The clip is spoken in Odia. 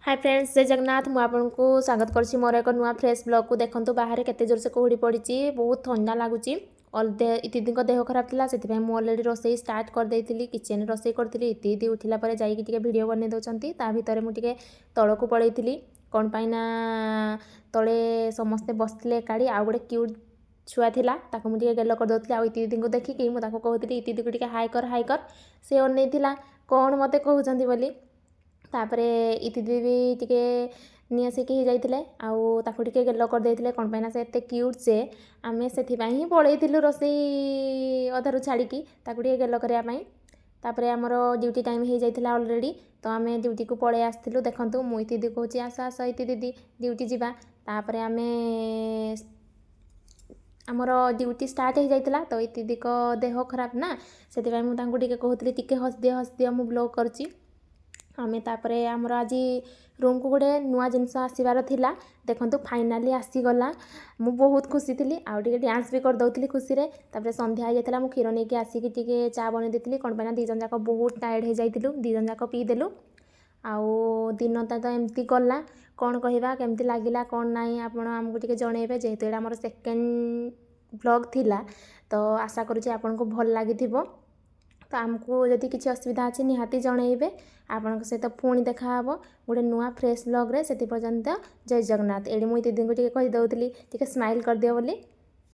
ହାଇ ଫ୍ରେଣ୍ଡସ୍, ଜୟ ଜଗନ୍ନାଥ। ମୁଁ ଆପଣଙ୍କୁ ସ୍ୱାଗତ କରୁଛି ମୋର ଏକ ନୂଆ ଫ୍ରେଶ୍ ବ୍ଲଗ୍କୁ। ଦେଖନ୍ତୁ, ବାହାରେ କେତେ ଜୋରସେ କୁହୁଡ଼ି ପଡ଼ିଛି, ବହୁତ ଥଣ୍ଡା ଲାଗୁଛି। ଇତିଦିଙ୍କ ଦେହ ଖରାପ ଥିଲା, ସେଥିପାଇଁ ମୁଁ ଅଲରେଡ଼ି ରୋଷେଇ ଷ୍ଟାର୍ଟ କରିଦେଇଥିଲି। କିଚେନ୍ରେ ରୋଷେଇ କରୁଥିଲି। ଇତି ଉଠିଲା ପରେ ଯାଇକି ଟିକେ ଭିଡ଼ିଓ ବନେଇ ଦେଉଛନ୍ତି। ତା ଭିତରେ ମୁଁ ଟିକେ ତଳକୁ ପଳେଇଥିଲି। କ'ଣ ପାଇଁ ନା ତଳେ ସମସ୍ତେ ବସିଥିଲେ ଏକାଠି, ଆଉ ଗୋଟେ କ୍ୟୁଟ୍ ଛୁଆ ଥିଲା, ତାକୁ ମୁଁ ଟିକେ ଗେଲ କରିଦେଉଥିଲି। ଆଉ ଇତି ଦିଦିଙ୍କୁ ଦେଖିକି ମୁଁ ତାକୁ କହୁଥିଲି, ଇତି ଦିଦିକୁ ଟିକେ ହାଇ କର, ହାଇ କର। ସେ ଅନେଇଥିଲା କ'ଣ ମୋତେ କହୁଛନ୍ତି ବୋଲି। ତାପରେ ଇତି ଦିଦି ବି ଟିକେ ନିଆଁ ସେକି ହେଇଯାଇଥିଲେ ଆଉ ତାକୁ ଟିକେ ଗେଲ କରିଦେଇଥିଲେ। କ'ଣ ପାଇଁ ନା ସେ ଏତେ କ୍ୟୁଟ୍ ଯେ ଆମେ ସେଥିପାଇଁ ହିଁ ପଳେଇଥିଲୁ ରୋଷେଇ ଅଧାରୁ ଛାଡ଼ିକି, ତାକୁ ଟିକେ ଗେଲ କରିବା ପାଇଁ। ତାପରେ ଆମର ଡ୍ୟୁଟି ଟାଇମ୍ ହେଇଯାଇଥିଲା ଅଲରେଡ଼ି, ତ ଆମେ ଡ୍ୟୁଟିକୁ ପଳେଇ ଆସିଥିଲୁ। ଦେଖନ୍ତୁ, ମୁଁ ଇତି ଦିଦି କହୁଛି, ଆସ ଆସ ଇତି ଦିଦି, ଡ୍ୟୁଟି ଯିବା। ତାପରେ ଆମର ଡ୍ୟୁଟି ଷ୍ଟାର୍ଟ ହେଇଯାଇଥିଲା। ତ ଇତି ଦିଦିଙ୍କ ଦେହ ଖରାପ ନା, ସେଥିପାଇଁ ମୁଁ ତାଙ୍କୁ ଟିକେ କହୁଥିଲି, ଟିକେ ହସିଦିଅ, ହସିଦିଅ, ମୁଁ ବ୍ଲଗ୍ କରୁଛି। ଆମେ ତାପରେ ଆମର ଆଜି ରୁମ୍କୁ ଗୋଟେ ନୂଆ ଜିନିଷ ଆସିବାର ଥିଲା। ଦେଖନ୍ତୁ, ଫାଇନାଲି ଆସିଗଲା। ମୁଁ ବହୁତ ଖୁସି ଥିଲି ଆଉ ଟିକେ ଡ୍ୟାନ୍ସ ବି କରିଦେଉଥିଲି ଖୁସିରେ। ତାପରେ ସନ୍ଧ୍ୟା ହେଇଯାଇଥିଲା। ମୁଁ କ୍ଷୀର ନେଇକି ଆସିକି ଟିକେ ଚା ବନେଇ ଦେଇଥିଲି। କ'ଣ ପାଇଁ ନା ଦୁଇ ଜଣ ଯାକ ବହୁତ ଟାୟାର୍ଡ଼ ହେଇଯାଇଥିଲୁ। ଦୁଇ ଜଣ ଯାକ ପିଇଦେଲୁ ଆଉ ଦିନଟା ତ ଏମିତି ଗଲା। କ'ଣ କହିବା, କେମିତି ଲାଗିଲା କ'ଣ ନାହିଁ, ଆପଣ ଆମକୁ ଟିକେ ଜଣେଇବେ। ଯେହେତୁ ଏଇଟା ଆମର ସେକେଣ୍ଡ ବ୍ଲଗ୍ ଥିଲା, ତ ଆଶା କରୁଛି ଆପଣଙ୍କୁ ଭଲ ଲାଗିଥିବ। ତ ଆମକୁ ଯଦି କିଛି ଅସୁବିଧା ଅଛି, ନିହାତି ଜଣେଇବେ। ଆପଣଙ୍କ ସହିତ ପୁଣି ଦେଖାହେବ ଗୋଟେ ନୂଆ ଫ୍ରେଶ୍ ବ୍ଲଗ୍ରେ। ସେଥି ପର୍ଯ୍ୟନ୍ତ ଜୟ ଜଗନ୍ନାଥ। ଏଇଠି ମୁଁ ଦିଦିଙ୍କୁ ଟିକେ କହିଦେଉଥିଲି, ଟିକେ ସ୍ମାଇଲ୍ କରିଦିଅ ବୋଲି।